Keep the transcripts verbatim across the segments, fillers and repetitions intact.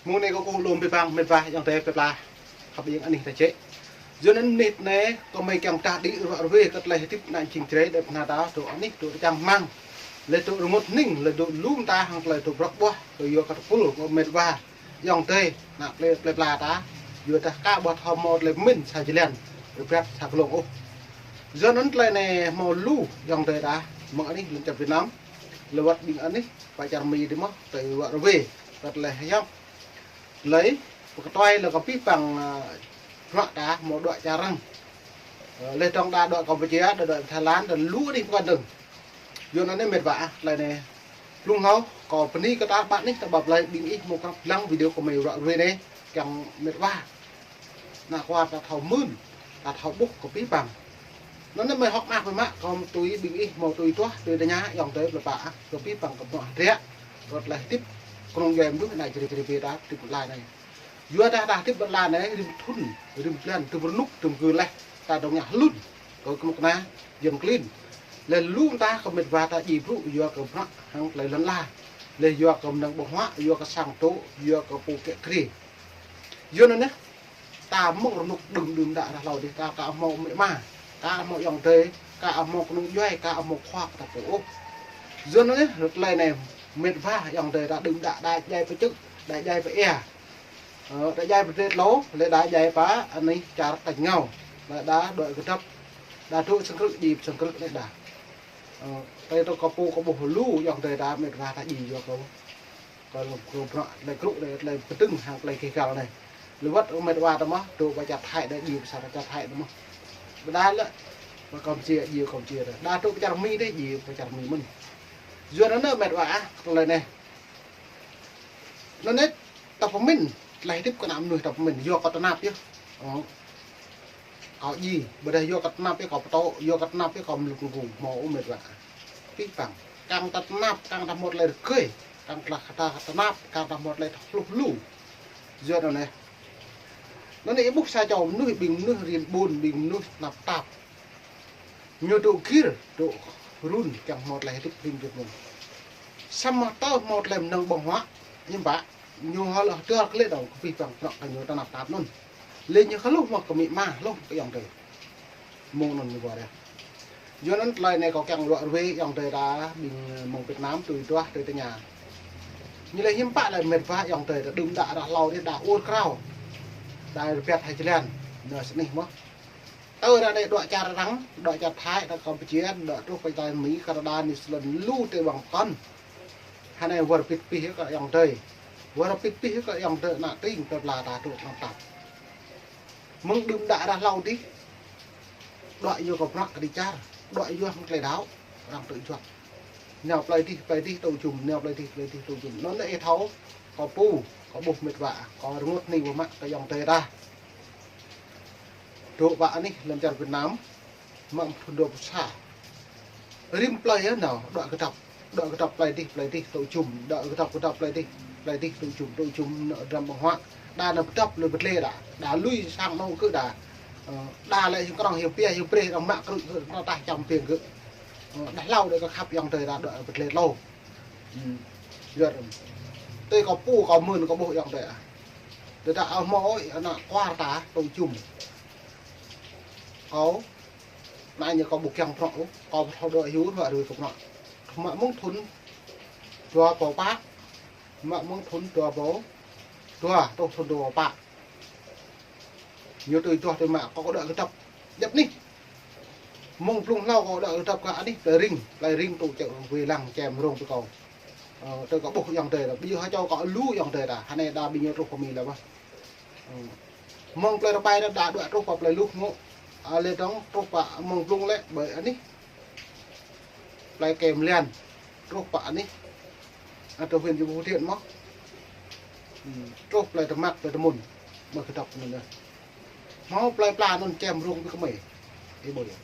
Mơ̆ng anai kâo kơkuh lŏm abih bang mĕt wa ayŏng adơi plơi pla khăp ƀing anih ta čĕ. Yua anŭn mơnit anai kâo mơi kiăng pơtă đĭ ruă ruê kơ tơlơi hơdip ană jing Jrai đe pơnah ta dŏ anih dŏ čang rơmang. Lĕ dŏ rơngot hning, lĕ dŏ lu mơta hăng tơlơi dŏ brŏk ƀuah, kơ yua kơ tơpul kơ mĕt wa ayŏng adơi ană plơi, plơi pla ta. Yua dah ka ƀuh thâo hmâo tơlơi pơmĭn sa jơlan, rơbat sa glông ôh. Yua anŭn tơlơi anai hmâo lu ayŏng adơi ta, mơ̆ng anih lŏn čar Việt Nam, lơwăt ƀing anih pơ čar Mi dih mơ̆n, tơlơi ruă ruê kơ tơlơi hơyăp. Lĕ pơkơtuai lĕ kơ abih bang, ơ, bruă ta hmâo dŏ čar arăng. Ơ, lĕ dŏng đa dŏ Kampuchia, đa dŏ Thái Lan, đa lu anih pơkŏn dơ̆ng. Yua anŭn anai mĕt wa ah, tơlơi anai. Blung hlâo, kâo bơni kơ ta ƀă anih ta ƀă plơi ƀing ih hmâo krăp lăng video kâo mơi ruă ruê anai, kiăng mĕt wa ană kuar ta thâo mưn, ta thâo ƀuh kơ abih bang. Anŭn anai mơi hơ̆k mơak mơ̆n mă, kâo tui ƀing ih hmâo tui tuah, tui tơña ayŏng adơi plơi pla ah, kơ abih bang kơ bruă hơdră, kơ tơlơi hơdip kơnung djuai mơnuih ană Jrai Jrai pơ ta hơdip ƀơi lŏn anai. Yua dah ta hơdip ƀơi lŏn anai, rĭm thŭn, rĭm blan, rĭm rơnŭk, rĭm gơ̆ leh, ta dŏ ngă hlŭn kơ kơnuk kơna, yơ̆ng klin. Lĕ lu mơta kơ mĕt wa ta djai brŭ, yua kơ bruă hăng tơlơi lŏn ala. Lĕ yua kơ mơnơ̆ng ƀơ̆ng huă, yua kơ sang tŏ, yua kơ pô kiă kriê. Yua anŭn anai, ta mơ̆ng rơnŭk đưm đưm đă rah hlâo dih, ka, ka hmâo amĭ ama, ka hmâo ayŏng adơi, ka hmâo kơnung djuai, ka hmâo khua kơ ta pô ôh. Yua anŭn anai, tơlơi anai mĕt wa ayŏng adơi ta đưm đă đa djai pơ čư̆, đa djai pơ ia. Ơ, đa djai pơ drơi tlâo, lĕ đa djai pơ anih čar tañ ngao. Lĕ đa dŏ kơdŏp, đa dŏ sang krư̆, djai pơ sang krư̆ lĕ đa. Ơ, tơlơi dŏ kơ pô kơ ƀuh lu ayŏng adơi ta mĕt wa ta djai yua kơ kơ, kơ bruă tơlơi krŭ, tơlơi, tơlơi pơdơ̆ng hăng tơlơi kơ găl anai. Lơwăt mĕt wa ta mơ̆n, dŏ pơ čar Thái đa djai pơ sang čar Thái đa mơ̆n. Ƀôdah lĕ pơ Kampuchia djai Kampuchia đa. Đa dŏ pơ čar Mi đa djai pơ čar Mi mơ̆n. Yua anŭn anai mĕt wa ah, tơlơi anai. Anŭn anai ta pơmĭn, tơlơi hơdip kơ ană mơnuih ta pơmĭn, yua kơ tơnap yơh. Ơ. Kâo djai, ƀôdah yua kơ tơnap yơh kâo pơtô, yua kơ tơnap yơh kâo mlŭk mlŭk, hmâo ôh mĕt wa. Abih bang, kiăng ta tơnap, kiăng ta hmâo tơlơi rơgơi, kiăng ta, ta tơnap, kiăng ta hmâo tơlơi thâo hluh lu. Yua anŭn anai. Anŭn anai ih ƀuh sa čô mơnuih, ƀing mơnuih rin ƀun, ƀing mơnuih tơnap tap. Ñu dŏ gir, dŏ run, kiăng hmâo tơlơi hơdip rĭm čô mơ̆n. Samơ̆ tơl hmâo tơlơi mơnơ̆ng ƀơ̆ng huă, hiư̆m pă, ñu hơlơ̆ tơl kơ lĕ dŏng kơ abih bang bruă kơ ñu tơnap tap anŭn. Lĕ ñu hluh mơ̆n kơ amĭ ama, hluh kơ ayŏng adơi. Mơ̆ng anŭn ñu ƀuh yơh. Yua anŭn tơlơi anai kâo kiăng ruă ruê ayŏng adơi ta, ƀing mơ̆ng Việt Nam, tui tuah, tui tơña. Ñu lĕ hiư̆m pă lĕ mĕt wa ayŏng adơi ta đưm đă rah hlâo dih đa ur krao. Đa rơbat ha jơlan, nao sĭt nih mơ̆n. Tơl ră anai dŏ čar arăng, dŏ čar Thái, dŏ Kampuchia, dŏ truh pơ čar Mi, Canada, New Zealand, lu tơlơi ƀơ̆ng pơkŏn. Hơnai wơr bĭt pĭ kơ ayŏng adơi. Wơr bĭt pĭ kơ ayŏng adơi ană tring plơi pla ta dŏ tơnap tap. Mơ̆ng đưm đă rah hlâo dih. Dŏ yua kơ bruă kơđi čar, dŏ yua hăng tơlơi đaŏ, arăng tŭ juăt. Nao plơi dih, plơi dih tŭ jum, nao plơi dih, plơi dih tŭ jum. Anŭn lĕ ih thâo, kâo pô, kâo ƀuh mĕt wa, kâo rơngot hning ƀu mă kơ ayŏng adơi ta. Dŏ pơ anih lŏn čar Việt Nam, mă mơ̆ng thŭn dua pluh sa. Rĭm plơi yơh nao, dŏ kơdŏp. Dŏ kơdŏp plơi dih, plơi dih tŭ jum. Dŏ kơdŏp, kơdŏp plơi dih, plơi dih tŭ jum, tŭ jum, nao dram ƀơ̆ng huă. Đa nao pơdŏp lui pơdlê đa. Đa lui sang anŏ gơ̆ đa. Ơ, đa lĕ hiư̆m krŏng hiư̆m pia hiư̆m brơi arăng mă krư̆ gơ̆, nao tah čăm piêng gơ̆. Ơ, đa hlâo đa kơ khăp ayŏng adơi đa dŏ pơdlê tlâo. Hm. Yua anŭn. Tui kâo pô kâo mưn kâo ƀuh ayŏng adơi ah. Tơdah ơ hmâo ơi ană kuar ta tŭ jum. Kâo, anai ñu kâo ƀu kiăng prŏng ôh, kâo thâo dŏ hyu ruă ruê kơ prŏng. Mă mơ̆ng thŭn dua rơbâo pă, mă mơ̆ng thŭn dua rơbâo dua, truh thŭn dua rơbâo pă. Ñu tui tuah tui mă kâo dŏ kơdŏp. Djŏp anih. Mơ̆ng blung hlâo kâo dŏ kơdŏp kơ anih plơi Ring, plơi Ring tŭ čơ̆ wai lăng čem rông pơ kâo. Ơ, tui kâo ƀuh ayŏng adơi ta, ƀu djơ̆ ha čô kâo lu ayŏng adơi ta, hơnai đa ƀing ñu truh pơ Mi lĕ mơ̆n. Ơ. Mơ̆ng plơi Rơbai đa, đa dŏ truh pơ plơi Luh ngŏ. Ơ, lĕ dŏng truh pơ mơ̆ng blung lĕ ƀơi anih. Plơi Kem Lian, truh pơ anih. Ơ, truh huyện Phú Thiện mơ̆n. Hm, truh plơi Tơmak, plơi Tơmun, mơ̆ kơdŏp anŭn yơh. Hmâo plơi pla anŭn čem rông ƀing gơmơi. Ih ƀuh yơh.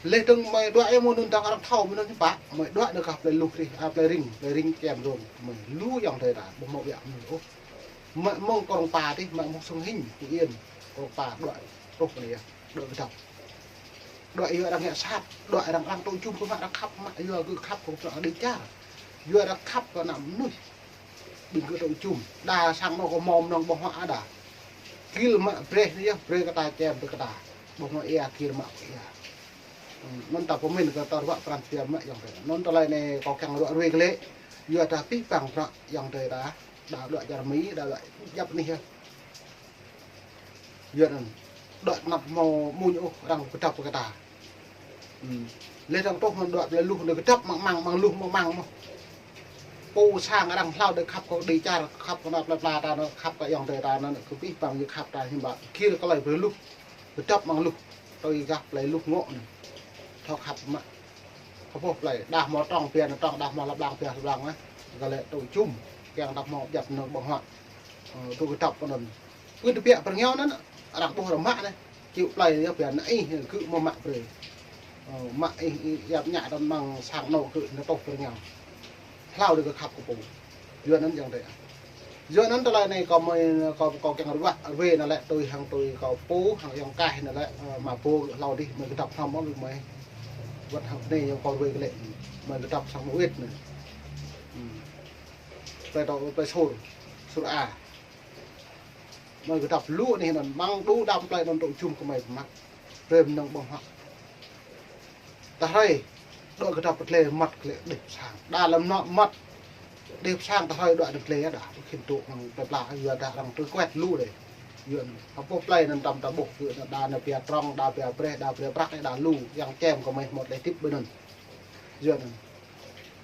Lĕ dơ̆ng mơi dŏ yơh mơ̆ng anŭn dơ̆ng arăng thâo mơ̆ng anŭn hiư̆m pă. Mơi dŏ đa kơ plơi Luh dih, a, plơi Ring, plơi Ring čem rông. Mơi lu ayŏng adơi ta, ƀu hmâo ƀiă mơi ôh. Mă mơ̆ng Krông Pa dih, mă mơ̆ng Sông Hinh, Phú Yên, Krông Pa dŏ, truh pơ anai yơh, dŏ kơdŏp. Dŏ yua arăng ngă sat, dŏ arăng, arăng tŭ jum kơ mă arăng khăp, mă yua gơ̆ khăp kơ bruă kơđi čar. Yua arăng khăp kơ ană mơnuih. Ƀing gơ̆ tŭ jum. Đa sang anŏ kơ mơ̆ng nŏng ƀơ̆ng huă đa. Gir mă brơi anai yơh, brơi kơ ta čem brơi kơ ta. Ƀơ̆ng huă ia, gir mă ia. Anŭn ta pơmĭn kơ ta ruă pran jua mă ayŏng adơi. Anŭn tơlơi anai kâo kiăng ruă ruai glaĭ. Yua dah pih pang prăk ayŏng adơi ta. Đa đuaĭ čar Mi, đa đuaĭ djăp anih yơh. Yua anŭn. Đuaĭ tơnap hmâo mơ̆n ôh arăng kơdŏp kơ ta. Hm. Lĕ arăng tŏh mơ̆n đuaĭ plei luh anai kơdŏp măng măng, măng luh măng măng mơ̆n. Pô sang arăng hlâo đơi khăp kơ đĭ čar, khăp kơ ană plei pla ta anŭn, khăp kơ ayŏng adơi ta anŭn, kơ pih pang ñu khăp ta hiư̆m pă. Gir kơ tơlơi plei luh. Kơdŏp măng luh. Tui gah plei luh ngŏ anai. Thâo khăp mă. Kơ boh plei, đah hmâo trong pia anŭn trong, đah hmâo lăp lăng pia lăp lăng, eh. Gơ̆ lĕ tŭ jum, kiăng đah hmâo djăp nŏng ƀơ̆ng huă. Ơ, tŭ kơdŏp anŭn. Pưn tơbiă pơrơngiao anŭn, arăng ƀuh arăng mă anai. Čih plei yơh pia anai, ih, gơ̆ mơ̆ mă brơi. Ơ, mă ih, ih, yap ñă tơ̆n mơ̆ng sang anŏ gơ̆ anai tŏh pơrơngiao. Hlâo đơi kơ khăp kơ pô. Yua anŭn ayŏng adơi. Yua anŭn tơlơi anai kâo mơi, kâo, kâo kiăng ruă ruai anŭn lĕ tui hăng tui kâo pô, hăng ayŏng kah anŭn lĕ, ơ, mă pô hlâo dih, mơi kơdŏp hnam mơ̆ mơi. Wơ̆t hăng anai ayŏng kâo ruai glaĭ, mơi kơdŏp sang mơwet anai. Hm. Plei tŏ, plei Sur, Sur A. Mơi kơdŏp lu anai anŭn, mơ̆ng đu đam plei anŭn tŭ jum kơ mơi pơmă. Brơi mơ̆n nŏng ƀơ̆ng huă. Tơhrơi, đuaĭ kơdŏp pơtlĕ măt glaĭ đih pơ sang. Đa lăm anŏ măt đih pơ sang tơhrơi đuaĭ anŭn glaĭ đa. Khĭn tŭ mơ̆ng plei pla yua dah arăng tui kuet lu đơi. Yua anŭn. Hơpô plei anŭn tăm ta ƀuh yua anŭn đa anŭn pia trong, đa pia brơi, đa pia prăk, đa lu. Yang čem kơ mơi hmâo tơlơi tip ƀơi anŭn. Yua anŭn.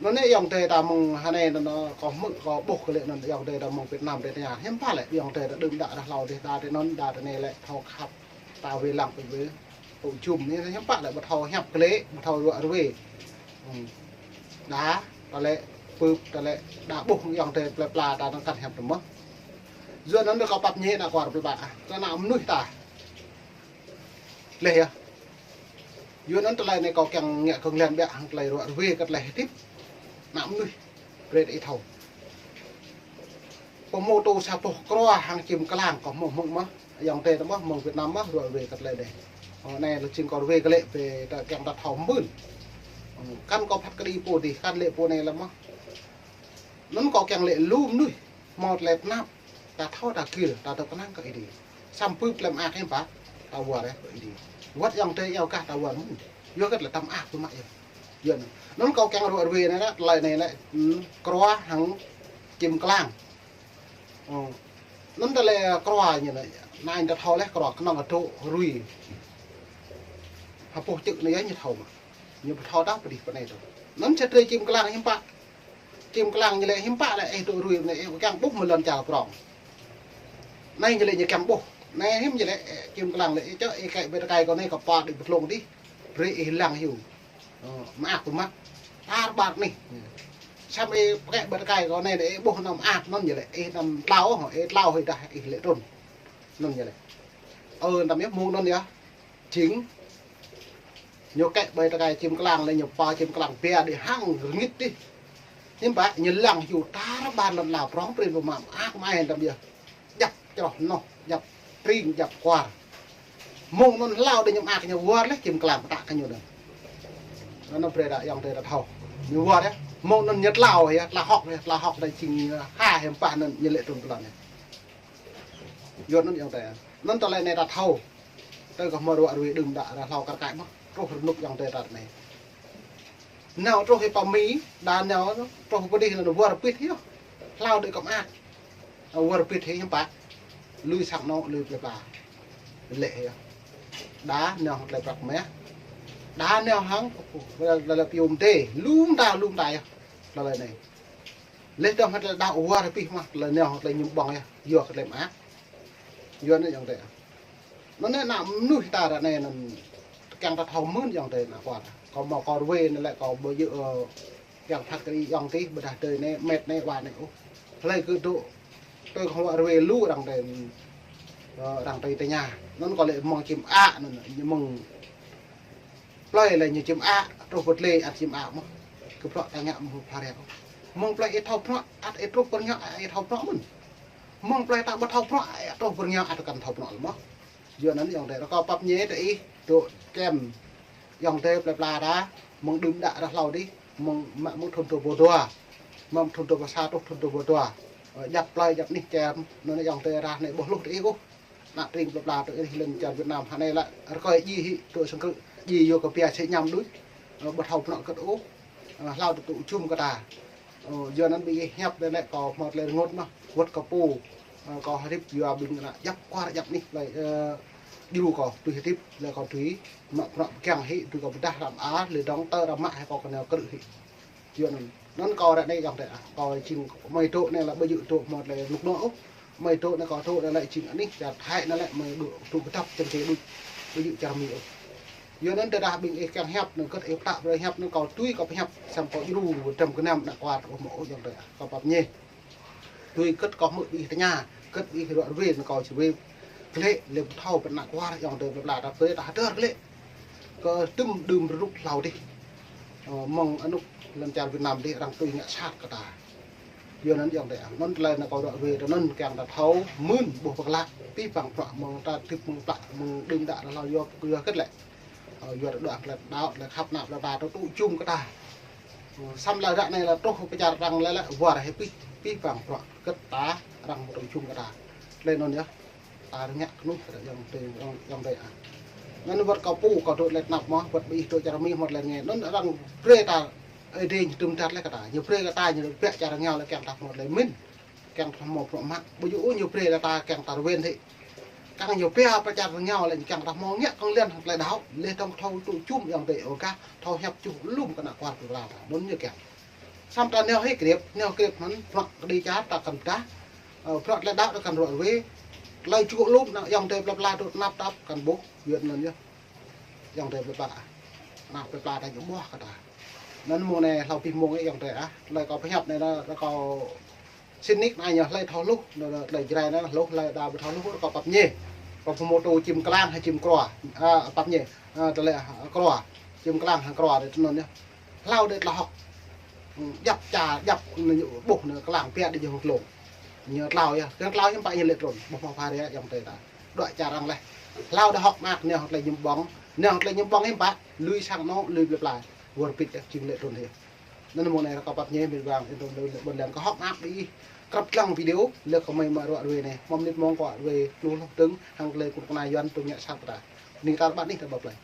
Anŭn anai ayŏng adơi ta mơ̆ng hơnai anŭn, ơ, kâo hmư̆ kâo ƀuh kơ lĕ anŭn ayŏng adơi ta mơ̆ng Việt Nam adih tơña. Hiư̆m pă lĕ ayŏng adơi ta đưm đă ră hlâo dih đa tơ anŭn đa tơ anai lĕ thâo khăp ta wai lăng pơ wai. Tŭ jum anai hiư̆m pă lĕ ƀu thâo hiăp glaĭ, ƀu thâo ruă ruai. Hm. Đa, ta lĕ pưp, ta lĕ đa ƀuh ayŏng adơi plei pla ta anŭn kăn hiăp tơmơ̆. Yua anŭn kâo pap ñe ană kuar plei pla. Kơ ană mơnuih ta. Leh yơh. Yua anŭn tơlơi anai kâo kiăng ngă kơ nglen ƀiă hăng tơlơi ruă ruai kơ tơlơi hơdip. Ană mơnuih. Brơi ta ih thâo. Pơmô tô sa boh krua hăng čim klang kâo hmâo hmư̆ mơ̆. Ayŏng adơi ta mơ̆, mơ̆ng Việt Nam mơ̆, ruă ruai kơ tơlơi anai. Ơ, anai lĕ jing kâo ruai glaĭ brơi ta kiăng ta thâo mơ̆n. Ơ, kăn kâo phat kơđi pô dih, kăn lĕ pô anai lăm mơ̆. Anŭn kâo kiăng lĕ lu mơnuih. Hmâo tơlơi tơnap, ta thâo ta gir, ta tơ̆ kơnang kơ Ơi Adai. Samơ̆ pơplĕm ak hiư̆m pă, ta wơr rai kơ Ơi Adai. Wơ̆t ayŏng adơi iâu kah ta wơr mơ̆n. Yua kơ tơlơi tăm ak pơmă yơh. Yua anŭn. Anŭn kâo kiăng ruă ruai anai lĕ, tơlơi anai lĕ, hm, krua hăng čim klang. Ơ. Anŭn tơlơi krua ñu anai, anai ta thâo leh krua kơnơ̆ng adô̆ rui. Hơpô čư̆ anai yơh ñu thâo mă. Ñu ƀu thâo ta pơ dih pơ anai tơ. Anŭn sa drơi čim klang hiư̆m pă. Čim klang ñu lĕ hiư̆m pă lĕ ih dŏ rui anai ih kiăng ƀuh mơ̆ lŏn čar prŏng. Anai ñu lĕ ñu kiăng ƀuh. Anai hiư̆m ñu lĕ, ơ, čim klang lĕ ih čŏk ih kĕ ƀơi tơkai kâo anai kâo pă đĭ pơtlông dih. Brơi ih lăng hyu. Ơ, mơak pơmă. Tar ƀar anih. Samơ̆ ih kĕ ƀơi tơkai kâo anai lĕ ih ƀuh anăm mơak anŭn ñu lĕ ih anăm tlao hŏ, ih tlao hơi dah ih lĕ trŭn. Anŭn ñu lĕ. Ơ, anăm yơh mơ̆ng anŭn yơh. Jing. Ñu kĕ ƀơi tơkai čim klang lĕ ñu pă čim klang bia đĭ hăng rơngit dih. Hiư̆m pă ñu lăng hyu tar ƀar lŏn ala prŏng prin pơmă mơak mơai anăm yơh. Djăp čroh noh, djăp tring, djăp kuar. Mơ̆ng anŭn hlâo đĭ ñu mơak ñu wơr leh čim klang pơtă kơ ñu anŭn. Anŭn brơi ta ayŏng adơi ta thâo. Ñu wơr yơh. Mơ̆ng anŭn ñu tlao yơh, tlao hŏk yơh, tlao hŏk đĭ jing ha hiư̆m pă anŭn ñu lĕ trŭn tơlơi anai. Yua anŭn ayŏng adơi. Anŭn tơlơi anai ta thâo. Tơ kơ hmâo ruă ruai đưm đă ră hlâo kar kaĭ mơ̆. Truh rơnŭk ayŏng adơi ta anai. Nao truh ih pơ Mi, đa nao truh pơ dih anŭn wơr pĭt yơh. Hlâo đĭ kơ mơak. Wơr pĭt hiư̆m pă. Lui sang anŏ, lui plei pla. Lĕ yơh. Đa nao hăng tơlơi prăk meh. Đa nao hăng, tơlơi, tơlơi pium tê. Lŭm ta, lŭm ta yơh. Tơlơi anai. Leh dong hơt lĕ đa wơr pĭt mă, tơlơi nao hơt lĕ ñu ƀơ̆ng yơh, yua kơ tơlơi mơak. Yua anŭn ayŏng adơi. Anŭn anai ană mơnuih ta ră anai anŭn kiăng ta thâo mơ̆n ayŏng adơi ană kuar. Kâo hmâo kâo ruai anai lĕ kâo ƀu djơ̆, ơ, kiăng phat kơđi ayŏng adơi ƀôdah adơi anai, met anai, wa anai ôh. Hlơi kơ dŏ, tui kâo ruă ruai lu arăng adơi, ơ, arăng adơi tơña. Anŭn kâo lĕ mơ̆ng čim ak anŭn, ñu mơ̆ng Plơi lĕ ñu čim ak, truh pơ tlê ăt čim ak mơ̆n. Kơ bruă ta ngă mơ̆ pha rek. Mơ̆ng plơi ih thâo bruă, ăt ih truh pơ rơngiao ih thâo bruă mơ̆n. Mơ̆ng plơi ta ƀu thâo bruă, ih truh pơ rơngiao ăt kăn thâo bruă lĕ mơ̆n. Yua anŭn ayŏng adơi, rơkâo pap ñe tơ ih, dŏ čem ayŏng adơi plơi pla ta, mơ̆ng đưm đă ră hlâo dih, mơ̆ng mă mơ̆ng thŭn dua rơbâo dua. Mơ̆ng thŭn dua rơbâo sa truh thŭn dua rơbâo dua. Djăp plơi djăp anih čem, anŭn ayŏng adơi ră anai ƀu hluh tơ ih ôh. Ană tring plơi pla tơ ih lŏn čar Việt Nam hă anai lĕ rơkơi djai hĭ tơ sang krư̆, djai yua kơ pia sĕ ñăm đôč. Ơ, ƀu thâo pơnŏ kơ̆t ôh. Ơ, hlâo tơ tŭ jum kơ ta. Ơ, yua anŭn ƀing ih hiăp lĕ lĕ kâo hmâo tơlơi rơngot mơ̆n, wơ̆t kơ pô. Ơ, kâo hơdip yua ƀing ană djăp kwar djăp anih plơi, ơ, djru kâo tui hơdip, lĕ kâo tui mă pơnŏ pơkiăng hĭ, tui kâo pơdah răm ar, lĕ dŏng tơ răm mă hĭ kâo kơneo krư̆ hĭ. Yua anŭn, anŭn kâo ră anai ayŏng adơi ah, kâo jing mơi dŏ anai lĕ ƀu djơ̆ dŏ hmâo tơlơi rơnŭk rơnua ôh. Mơi dŏ anai kâo dŏ anai lĕ jing anih čar Thái anai lĕ mơi dŏ tŭ kơdŏp čem čem đôč. Ƀu djơ̆ čar Mi ôh. Yua anŭn tơdah ƀing ih kiăng hiăp anŭn kơ̆t ih pơtă brơi hiăp anŭn kâo tui kâo pơhiăp samơ̆ kâo djru dram gơnam ană kwar ƀu hmâo ôh ayŏng adơi ah. Kâo pap ñe. Tui kơ̆t kâo hmư̆ ƀing ih tơña, kơ̆t ƀing ih ruă rơwe anŭn kâo či wai glĕ lĕ ƀu thâo pơ ană kwar ayŏng adơi plơi pla ta brơi ta hơdơr glĕ. Kơ tơm đưm rơnŭk hlâo dih. Ơ, mơ̆ng anŭk lŏn čar Việt Nam dih arăng tui ngă sat kơ ta. Yua anŭn ayŏng adơi ah. Anŭn tơlơi anŭn kâo ruă rơwe tơ anŭn kiăng ta thâo mơ̆n ƀuh pơklă pih păng prăk mơ̆ng ta tip mơ̆ng plă mơ̆ng đưm đă ta hlâo yua, yua kơ̆t lĕ. Ơ, yua ta đuaĭ tơlơi đaŏ, tơlơi khăp ană plơi pla tơ tŭ jum kơ ta. Ơ, samơ̆ lĕ ră anai lĕ truh pơ čar arăng lĕ lĕ wơr hĭ pih, pih păng prăk kơ̆t ta arăng mơ̆ tŭ jum kơ ta. Tơlơi anŭn yơh. Ta rơngiă kơnuih kơ ta ayŏng adơi, ayŏng, ayŏng adơi ah. Anŭn wơ̆t kâo pô kâo dŏ tơlơi tơnap mơ̆n, wơ̆t ƀing ih dŏ čar Mi hmâo tơlơi rơngai. Anŭn arăng brơi ta, ơi adai ñu tŭm tăt lĕ kơ ta. Ñu brơi kơ ta ñu ƀiă čar rơngiao lĕ kiăng ta hmâo tơlơi mĭn. Kiăng ta hmâo prăk mă. Ƀu djơ̆ ôh ñu brơi lĕ ta kiăng ta rơwen hĭ. Kiăng ñu pia pơ čar rơngiao lĕ kiăng ta hmâo ngă kơ̆ng liăn hăng tơlơi đaŏ. Lĕ dŏng thâo tŭ jum ayŏng adơi ôh kah, thâo hiăp čuh lŏm kơ ană kwar plơi pla ta. Anŭn ñu kiăng. Samơ̆ ta nao hĭ krep, nao krep mơ̆n, prăk kơđi čar ta kăn pơdah, ơ, prăk tơlơi đaŏ ta kăn ruă rơwe, tơlơi čuh lŏm ană ayŏng adơi plơi pla dŏ tơnap tap kăn ƀuh, yua anŭn yơh. Ayŏng adơi plơi pla, ană plơi pla ta ñu ƀuh kơ ta. Anŭn mơ̆ng anai hlâo pih mơ̆ng ayŏng adơi ah, tơlơi kâo pơhiăp anai lĕ kâo sĭt nik anai ñu hlơi thâo hluh, anŭn tơlơi Jrai anŭn hluh, hlơi đa ƀu thâo hluh, kâo pap ñe. Kâo pơhmô tơ čim klang hă čim krua, ơ, pap ñe, ơ, tơlơi, ơ, krua, čim klang hă krua tơ anŭn yơh. Hlâo đơi tlao hŏk. Ơ, djăp ča, djăp ñu ƀuh ñu klang pia đĭ jơhung tlông. Ñu tlao yơh, kơ tlao ñu pă ñu lĕ trŭn, ƀuh hmâo pha ria ayŏng adơi ta. Đuaĭ čar arăng leh. Hlâo đơi hŏk mơak nao tơlơi ñu ƀơ̆ng, nao tơlơi ñu ƀơ̆ng hiư̆m pă, lui sang anŏ, lui plơi pla. Wơr bĭt yơh, jing lĕ trŭn yơh. Anŭn mơ̆ng anai rơkâo pap ñe, ƀing wang, ih tŭ lui lĕ ƀôn lan kơ hŏk mơak ƀing ih. Krăp lăng video, lĕ kơ mơi mă ruă rơwe anai. Mơ̆ng mơnit mơ̆ng kâo ruă rơwe, lu hloh dơ̆ng, hăng tơlơi kŭn kơna Yuan tŭ ngă sat kơ ta. Ning tar ƀă anih ta ƀă plơi.